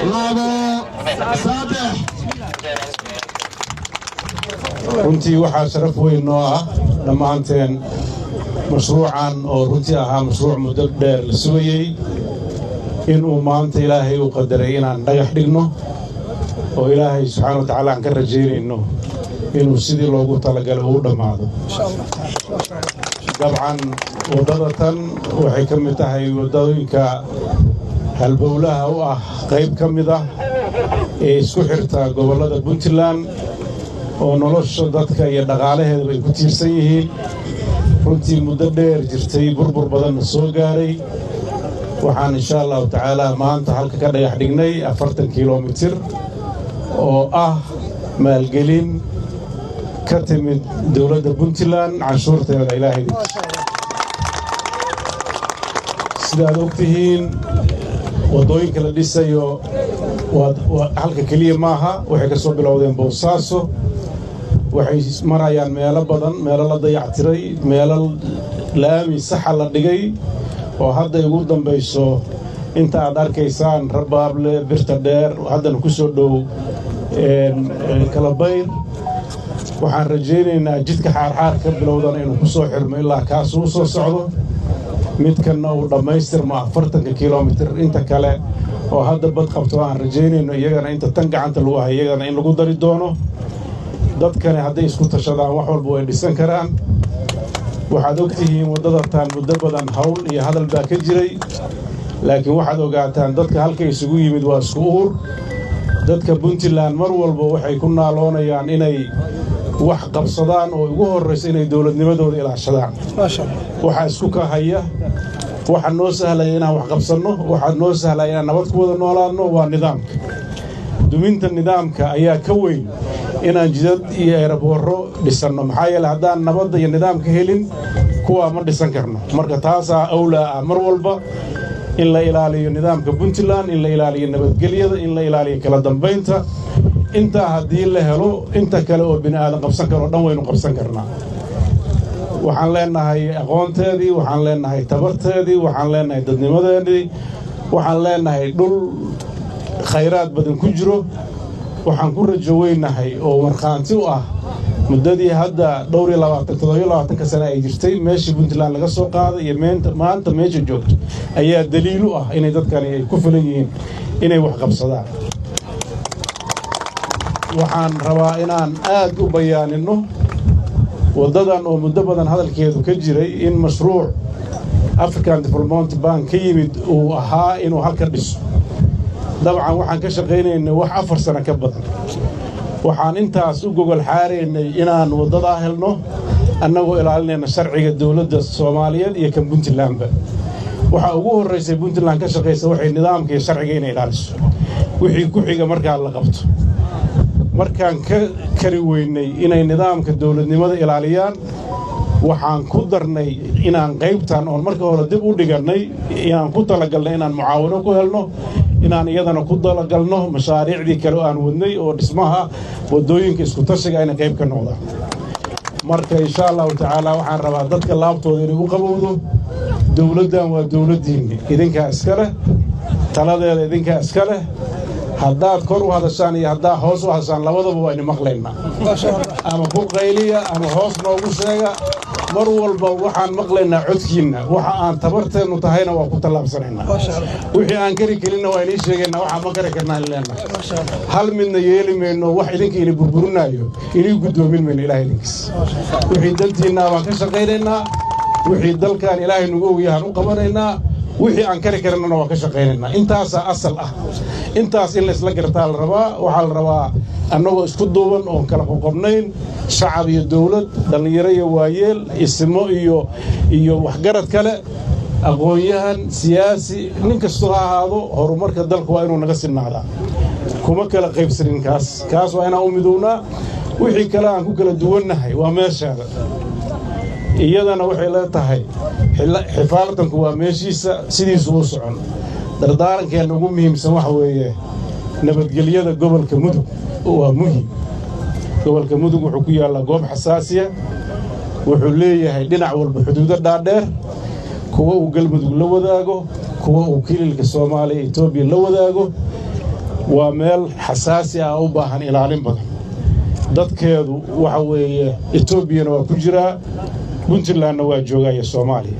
Labo, saddex. Runtii waxaa sharaf weyn noo ah dhammaanteen mashruucan oo runtii ahaa mashruuc muddo dheer la sugayey inuu maanta Ilaahay u qadaray inaan dhagax dhigno, oo Ilaahay subxaana wa tacaala aan ka rajaynayno inuu sidii loogu talagalay uu dhammaado. Dabcan, waddada tan waxay ka mid tahay waddooyinka halbowlaha u ah, qayb ka mid ah ee isku xirta gobollada Puntland oo nolosha dadka iyo dhaqaalaheedaba ay ku tiirsan yihiin. Runtii muddo dheer jirtay, burbur badanna soo gaaray. Waxaan insha Allahu tacaala maanta halka ka dhagax dhignay 40 kilomitir oo ah maalgelin ka timid dowladda Puntland, canshuurteeda. Ilaahay, sidaad og tihiin, waddooyinka la dhisayo halka keliya maaha. Waxay ka soo bilowdeen Boosaaso, waxay marayaan meelo badan, meelo la dayactiray, meelo laami saxa la dhigay, oo hadda ugu dambayso inta aad arkaysaan Rabaable, Birta Dheer, haddana ku soo dhow Kalabayr. Waxaan rajaynaynaa jidka Xaarxaar ka bilowdana inuu ku soo xirmo ilaa kaasuu soo socdo, midkanna uu dhammaystirmo 40-ka kilomitir. Inta kale oo hadda bad qabto aan rajaynayno iyagana inta tan gacanta lagu hayo iyagana in lagu dari doono. Dadkani hadday isku tashadaan, wax walba way dhisan karaan. Waxaad og tihiin waddada taan muddo badan hawl iyo hadal baa ka jiray, laakiin waxaad ogaataan dadka halka isugu yimid waa isku uur. Dadka Puntland mar walba waxay ku naaloonayaan inay wax qabsadaan, oo ugu horrayso inay dowladnimadooda ilaashadaan. Waxaa isku ka haya, waxa noo sahlaya inaan wax qabsanno, waxaa noo sahlaya inaan nabad ku wada noolaanno waa nidaamka. Duminta nidaamka ayaa ka weyn inaan jidad iyo eeraboorro dhisanno, maxaa yeele haddaan nabadda iyo nidaamka helin, kuwaa ma dhisan karno. Marka taasaa awlaa ah mar walba in la ilaaliyo nidaamka Puntland, in la ilaaliyo nabadgelyada, in la ilaaliyo kala dambaynta. Intaa haddii la helo, inta kale oo bini aadan qabsan karo o dhan waynu qabsan karnaa. Waxaan leenahay aqoonteedii, waxaan leenahay tabarteedii, waxaan leenahay dadnimadeedii, waxaan leenahay dhul khayraad badan ku jiro. Waxaan ku rajo weynahay oo markhaanti u ah muddadii hadda dhowr iyo labaatan, 27-ka sane ay jirtay, meeshii Puntland laga soo qaaday iyo maanta meesha joogto ayaa daliil u ah inay dadkani ay ku filan yihiin inay wax qabsadaan. Waxaan rabaa inaan aad u bayaaninno waddadan oo muddo badan hadalkeedu ka jiray in mashruuc African Development Bank ka yimid uu ahaa inuu halka dhiso. Dabcan, waxaan ka shaqaynaynay wax 4 sano ka badan. Waxaan intaas u gogol xaaraynay inaan waddadaa helno, annagoo ilaalinayna sharciga dowladda Soomaaliyeed iyo kan Puntlandba. Waxaa ugu horraysay Puntland ka shaqaysa waxay nidaamka iyo sharciga inay ilaaliso, wixii ku xiga markaa la qabto. Markaan ka kari weynay inay nidaamka dowladnimada ilaaliyaan, waxaan ku darnay inaan qaybtan oon marka hore dib u dhigannay, inaan ku talagalnay inaan mucaawino ku helno, inaan iyadana ku talagalno mashaariicdii kale oo aan wadnay oo dhismaha waddooyinka isku tashiga inay qayb ka noqdaan. Marka insha Allahu tacaala waxaan rabaa dadka laabtooda inay u qabowdo. Dowladdan waa dowladdiinni, idinkaa iska leh taladeeda, idinkaa iska leh. Haddaad kor u hadashaan iyo haddaad hoos u hadashaan, labadaba waa ini maqlaynaa. Ama ku qayliya ama hoos noogu sheega, mar walba waxaan maqlaynaa codkiinna. Waxa aan tabarteennu tahayna waa ku tallaabsanaynaa, wixii aan kari karinna waa inii sheegaynaa. Waxaan ma kari karnaa in leenahay hal midna yeeli mayno. Wax idinka ini burburinaayo inii guddoomin mayno. Ilahay idinkiis, wixii dantiinnaa baan ka shaqaynaynaa, wixii dalkan Ilaahay nagu ogyahaan u qabanaynaa, wixii aan kari karnana waa ka shaqaynaynaa. Intaasaa asal ah. Intaas in laysla gartaa la rabaa. Waxaa la rabaa annagoo isku duuban oon kala qoqobnayn, shacab iyo dowlad, dhallinyaro iyo waayeel, isimo iyo waxgarad kale, aqoon-yahan, siyaasi, nin kastoo ha ahaado, horumarka dalka waa inuu naga sinaadaa. Kuma kala qaybsanin kaas. Kaas waa inaan u midownaa. Wixii kale aan ku kala duwannahay waa meesheeda, iyadana waxay leetahay xifaaltanku waa meeshiisa, sidiisu u socon. Dardaarankeena ugu muhiimsan waxa weeye nabadgelyada gobolka Mudug waa muhim. Gobolka Mudug wuxuu ku yaallaa goob xasaasiya. Wuxuu leeyahay dhinac walba xuduudo dhaadheer, kuwa uu Galmudug la wadaago, kuwa uu kililka Soomaaliya, Etoobiya la wadaago. Waa meel xasaasi ah, u baahan ilaalin badan. Dadkeedu waxa weeye Etoobiyana waa ku jiraa, Puntlandna waa joogaa iyo Soomaaliya.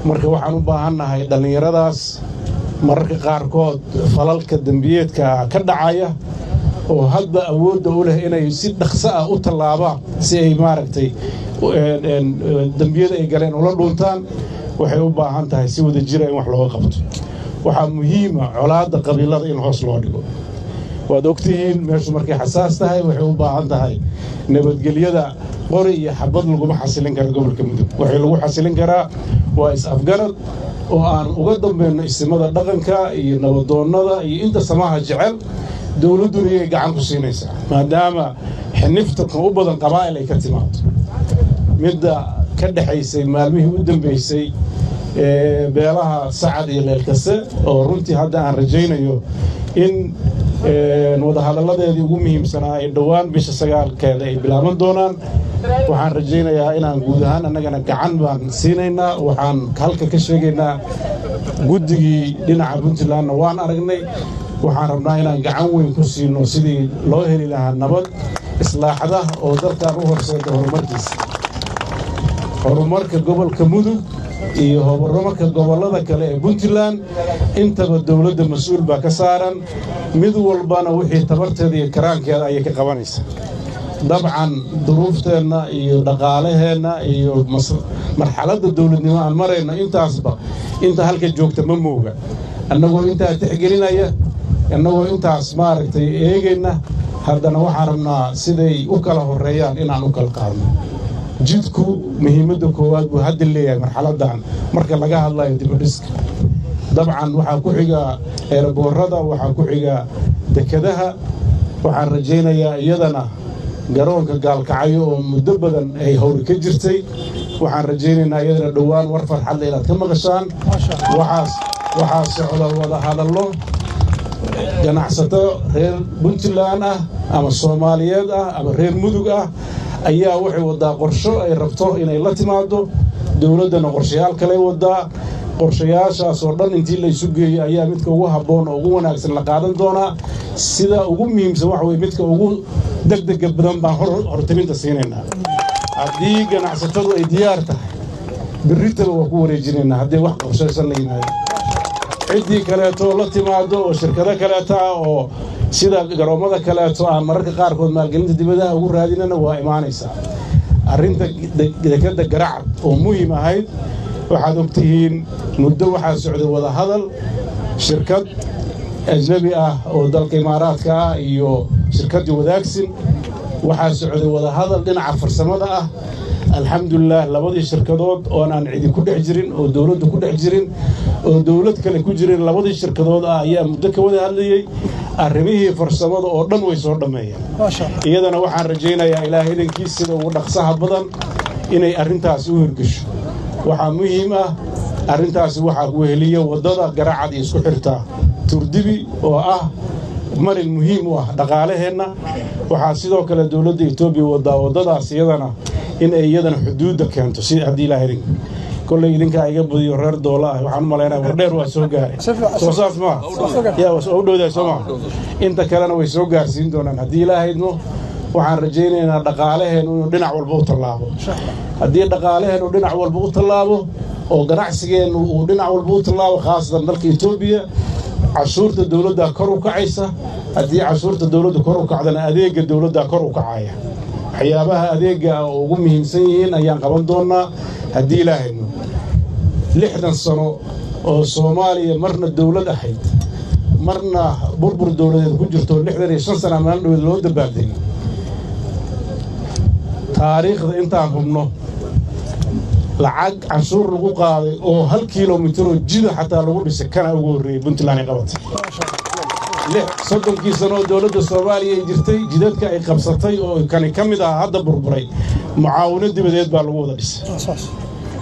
Marka waxaan u baahannahay dhallinyaradaas mararka qaarkood falalka dembiyeedka ka dhacaya oo hadba awoodda u leh inay si dhaqso ah u tallaabaan si ay, maaragtay, dembiyada ay galeen ula dhuuntaan. Waxay u baahan tahay si wada jira in wax looga qabto. Waxaa muhiima colaadda qabiilada in hoos loo dhigo. Waad ogtihiin, meeshu markay xasaas tahay waxay u baahan tahay nabadgelyada. Qori iyo xabad laguma xasilin kara gobolka Mudug. Waxay lagu xasilin karaa waa is-afgarad oo aan uga dambayno isimada dhaqanka iyo nabadoonnada iyo inta samaha jecel. Dowladduna iyay gacan ku siinaysaa, maadaama xinifta kan u badan qabaa'il ay ka timaado. Midda ka dhexaysay maalmihii u dambaysay beelaha Sacad iyo Leelkase, oo runtii hadda aan rajaynayo in wadahadalladeedii ugu muhiimsanaa ay dhowaan bisha 9-keeda ay bilaaban doonaan, waxaan rajaynayaa inaan guud ahaan annagana gacan baan siinaynaa. Waxaan halka ka sheegaynaa, guddigii dhinaca Puntlandna waan aragnay. Waxaan rabnaa inaan gacan weyn ku siino sidii loo heli lahaa nabad islaaxda oo dalkan u horseeda horumarkiisa. Horumarka gobolka Mudug iyo horumarka gobollada kale ee Puntland intaba dowladda mas-uul baa ka saaran. Mid walbana wixii tabarteeda iyo karaankeeda ayay ka qabanaysaa. Dabcan, duruufteenna iyo dhaqaalaheenna iyo marxaladda dowladnimo aan marayno, intaasba inta halka joogta ma mooga. Annagoo intaa tixgelinaya, annagoo intaas, maaragtay, eegayna, haddana waxaan rabnaa siday u kala horreeyaan inaan u kala qaadno. Jidku muhiimadda koowaad buu hadda leeyahay marxaladdan marka laga hadlayo dibudhiska. Dabcan, waxaa ku xiga airport-yada, waxaa ku xiga dekedaha. Waxaan rajaynayaa iyadana garoonka Gaalkacyo oo muddo badan ay howri ka jirtay, waxaan rajaynaynaa iyadana dhowaan war farxadle inaad ka maqashaan. Waxaas waxaa socda wada hadallo ganacsato reer Puntland ah ama Soomaaliyeed ah ama reer Mudug ah ayaa waxay waddaa qorsho ay rabto inay la timaado. Dowladdana qorshayaal kaley waddaa. Qorshayaashaas oo dhan intii laysu geeyo ayaa midka ugu habboon oo ugu wanaagsan la qaadan doonaa. Sida ugu muhiimsan waxa weye midka ugu degdega badan baan hortaminta siinaynaa. Haddii ganacsatadu ay diyaar tahay, birritaba waa ku wareejinaynaa. Haddii wax qorshaysan la yimaado, ciddii kaleeto la timaado oo shirkado kaleeto ah oo sida garoommada kaleeto aan mararka qaarkood maalgelinta dibadaha ugu raadinana, waa imaanaysaa. Arrinta dekadda Garacad oo muhiim ahayd, waxaad ogtihiin muddo waxaa socday wada hadal shirkad ajnebi ah oo dalka Imaaraadka ah iyo shirkaddii Wadaagsin. Waxaa socday wada hadal dhinaca farsamada ah. Alxamdulilah, labadii shirkadood oon aan cidi ku dhex jirin, oo dowladdu ku dhex jirin, oo dowlad kale ku jirin, labadii shirkadood ah ayaa muddo ka wada hadlayey. Arrimihii farsamada oo dhan way soo dhammeeyeen. Iyadana waxaan rajaynayaa, Ilaahay idankiis, sida ugu dhaqsaha badan inay arrintaasi u hirgesho. Waxaa muhiim ah arrintaasi waxaa weheliya waddada Garacad iyo isku xirtaa Turdibi oo ah marin muhiim u ah dhaqaalaheenna. Waxaa sidoo kale dowladda Etoobiya waddaa waddadaas iyadana in ay iyadana xuduudda keento si haddii Ilaah idin kolley idinkaa iga badiyo reer Doola ah. Waxaan u malaynaya Wardheer waa soo gaaray, soo saas maa yaa waa u dhowdahay, soo maa? Inta kalena way soo gaarsiin doonaan haddii Ilaaha idmo. Waxaan rajaynaynaa dhaqaalaheennu inuu dhinac walba u tallaabo. Haddii dhaqaalaheennu dhinac walba u tallaabo oo ganacsigeennu uu dhinac walba u tallaabo, khaasatan dalka Etoobiya, cashuurta dowladdaa kor u kacaysa. Haddii cashuurta dowladda kor u kacdana, adeegga dowladdaa kor u kacaya. Waxyaabaha adeegga oo ugu muhiimsan yihiin ayaan qaban doonnaa haddii Ilaahayno. 60 sano oo Soomaaliya marna dowlad ahayd, marna burbur dowladeed ku jirto, 65 sana maalin dhaweed loo dabaaldegay, taariikhda intaan hubno lacag canshuur lagu qaaday oo 1 kilomitiroo jida xataa lagu dhisay kana ugu horreeyey Puntland ay qabatay. 30-kii sano oo dowladda Soomaaliya ay jirtay, jidadka ay qabsatay oo kani ka mid ah hadda burburay, mucaawino dibadeed baa lagu wada dhisay.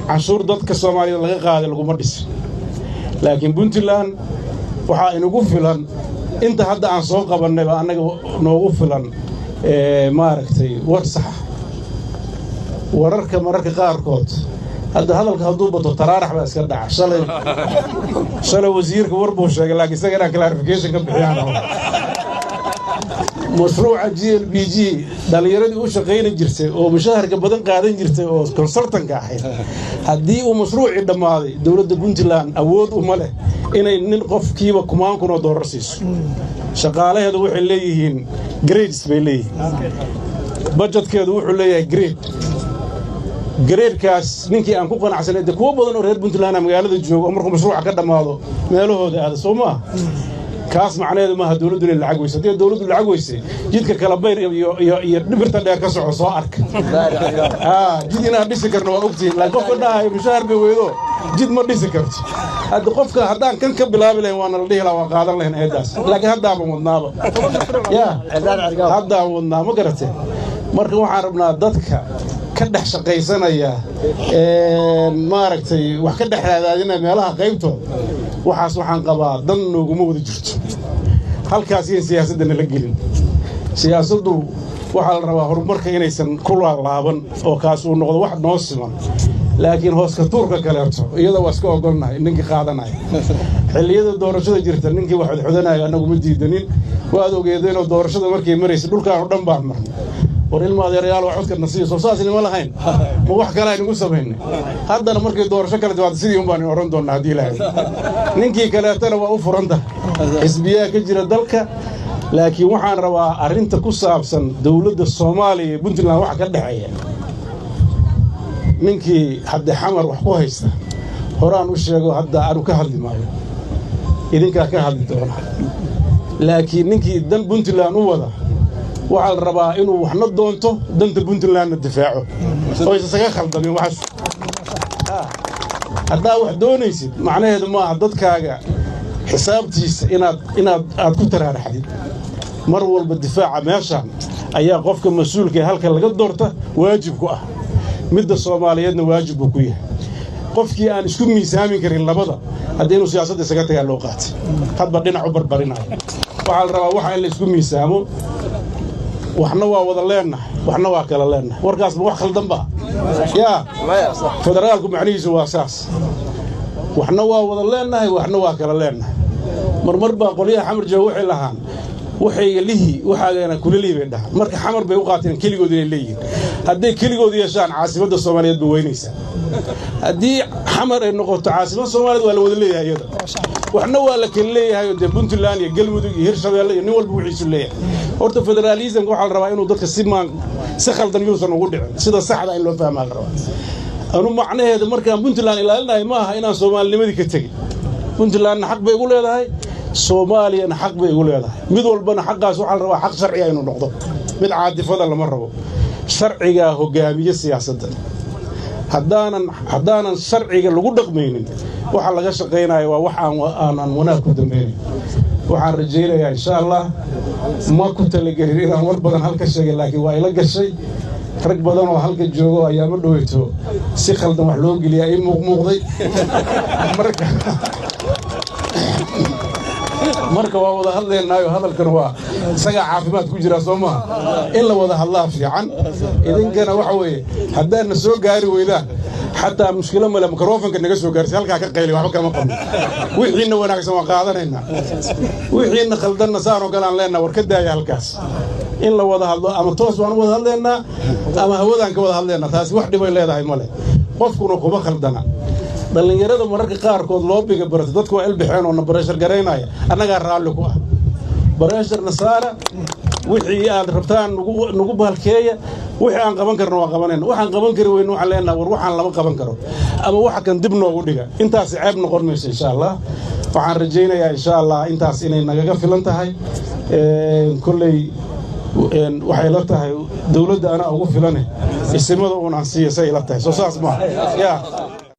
Canshuur dadka Soomaaliyad laga qaaday laguma dhisin. Laakiin Puntland waxaa inagu filan inta hadda aan soo qabannayba annaga noogu filan, maaragtay, war saxa. Wararka mararka qaarkood Hadda hadalka hadduu bato, taraarax baa iska dhaca. Shalay shalay wasiirka war buu sheegay, laakiin isaga inaan clarification ka bixiyaan. Mashruuca GLBG, dhallinyaradii u shaqayni jirtay oo mushaharka badan qaadan jirtay oo consultant-ka ahayd, haddii uu mashruucii dhammaaday, dowladda Puntland awood uma leh inay nin qofkiiba 10,000 oo doolar siiso. Shaqaalaheedu waxay leeyihiin grades bay leeyihiin, budget-keedu wuxuu leeyahay grade. Grade-kaas ninkii aan ku qanacsanay, dee kuwo badan oo reer Puntland magaalada jooga oo markuu mashruuca ka dhammaado meelahooda aada, soo maaha? Kaas macnaheedu maaha dowladdu inay lacag weyse. Haddii dowladdu lacag weysay, jidka kala bayr iyo dhibirta dheer ka soco, soo arka jid inaan dhisi karno, waa ogtihiin. Laakiin qofka dhahayo mushaahar bay weydo, jid ma dhisi karto, hadda qofka haddaan kan ka bilaabi lahayn, waana la dhihi lahaa, waa qaadan lahayn eedaas. Laakiin haddaaban wadnaaba, ya haddaan wadnaa, ma garateen? Marka waxaan rabnaa dadka ka dhex shaqaysanaya, maaragtay, wax ka dhex raadaadinaya meelaha qaybtooda, waxaas waxaan qabaa dan nooguma wada jirto. Halkaas yan siyaasadda nala gelin. Siyaasaddu waxaa la rabaa horumarka inaysan ku laalaaban oo kaas uu noqdo wax noo siman. Laakiin hooska tuurka kaleeto iyada waa iska ogolnahay. Ninkii qaadanaya xilliyada doorashada jirta, ninkii wax xodxodanayo, annagu ma diidanin. Waad ogeedeenoo doorashada markay maraysa dhulkaan oo dhan baan marnay. War ilma adeerayaal, waa codka nasiiyo, soo saas nima lahayn? Ma wax kale aynugu samaynay? Haddana markay doorasho kale timaado, sidii un baan odhan doonnaa haddii Ilaahay. Ninkii kaleetana waa u furan tahay, xisbiyaha ka jira dalka. Laakiin waxaan rabaa arrinta ku saabsan dowladda Soomaaliya iyo Puntland waxa ka dhexeeya, ninkii hadde Xamar wax ku haysta, horaan u sheego, hadda aanu ka hadli maayo, idinkaa ka hadli doona. Laakiin ninkii dan Puntland u wada, waxaa la rabaa inuu waxna doonto, danta Puntlandna difaaco oo aysan isaga khaldamin waxaas. Haddaa wax doonaysid, macnaheedu maaha dadkaaga xisaabtiisa inaad aad ku taraaraxdid mar walba. Difaaca meeshaan ayaa qofka mas-uulka ee halka laga doorta waajib ku ah, midda Soomaaliyeedna waajib buu ku yahay. Qofkii aan isku miisaamin karin labada, haddii inuu siyaasadda isaga tagaa loo qaatay, hadba dhinac u barbarinayo. Waxaa la rabaa waxa in la isku miisaamo. Waxna waa wada leennahay, waxna waa kala leennahay. Warkaas ma wax khaldan ba yaa? Federaalku macnihiisu waa saas: waxna waa wada leennahay, waxna waa kala leennahay. Marmar baa qolyaha Xamar jooga waxay lahaan waxayga lihi, waxaagana kula lihi bay dhahaan. Marka Xamar bay u qaateen keligood inay leeyihiin. Hadday keligood yeeshaan, caasimadda Soomaaliyeed bay weynaysaa. Haddii Xamar ay noqoto caasimad Soomaaliyeed, waa la wada leeyahay iyada. Waxna waa la kala leeyahay oo dee Puntland iyo Galmudug iyo Hirshabeelle iyo nin walba wixiisu leeyahay. Horta federalism-ka waxaa la rabaa inuu dadka si maan si khaldan yuusan ugu dhicin, sida saxda in loo fahmaa la rabaa. Anu macnaheedu markaan Puntland ilaalinahay ma aha inaan soomaalinimadii ka tegin. Puntlandna xaq bay igu leedahay, Soomaaliyana xaq bay igu leedahay. Mid walbana xaqaas waxaa la rabaa xaq sharciga inuu noqdo, mid caadifada lama rabo. Sharcigaa hogaamiye siyaasadda. Haddaanan sharciga lagu dhaqmaynin, waxa laga shaqaynaya waa wax aanan wanaag ku dambaynayn. Waxaan rajaynayaa, insha Allah, ma ku talagelin inaan war badan halka sheegay, laakiin waa ila gashay. Rag badan oo halka joogo ayaa ma dhoweyto si khaldan wax loo geliyaa ii muuqmuuqday. Marka waa wada hadlaynaayo, hadalkan waa isagaa caafimaad ku jira, soo maha? In la wada hadlaa fiican. Idinkana waxa weeye, haddaadna soo gaari weydaan, xataa mushkilo male, mikrofonka naga soo gaarsi, halkaa ka qayli, waxba kama qabno. Wixiina wanaagsan waan qaadanaynaa, wixiina khaldanna saanoo kale aan leenaha war ka daaya. Halkaas in la wada hadlo, ama toos baan u wada hadlaynaa ama hawadaan ka wada hadlaynaa, taasi wax dhibay leedahay male. Qofkuna kuma khaldana. Dhallinyarada mararka qaarkood loobiga barata, dadku waa ilbixeen oo na pressure garaynaya, annagaa raalli ku ah. Pressure-na saara, wixii aad rabtaan nagu bahalkeeya. Wixii aan qaban karno waan qabanayna, waxaan qaban kari weyno waxaan leenaha war waxaan lama qaban karo, ama waxa kan dib noogu dhiga. Intaasi ceeb noqon mayso, insha Allah. Waxaan rajaynayaa, insha Allah, intaas inay nagaga filan tahay. Kolley waxay la tahay dowladda anaa ugu filane, isimada uun aan siiya, say ila tahay. Soo saas maaha ya?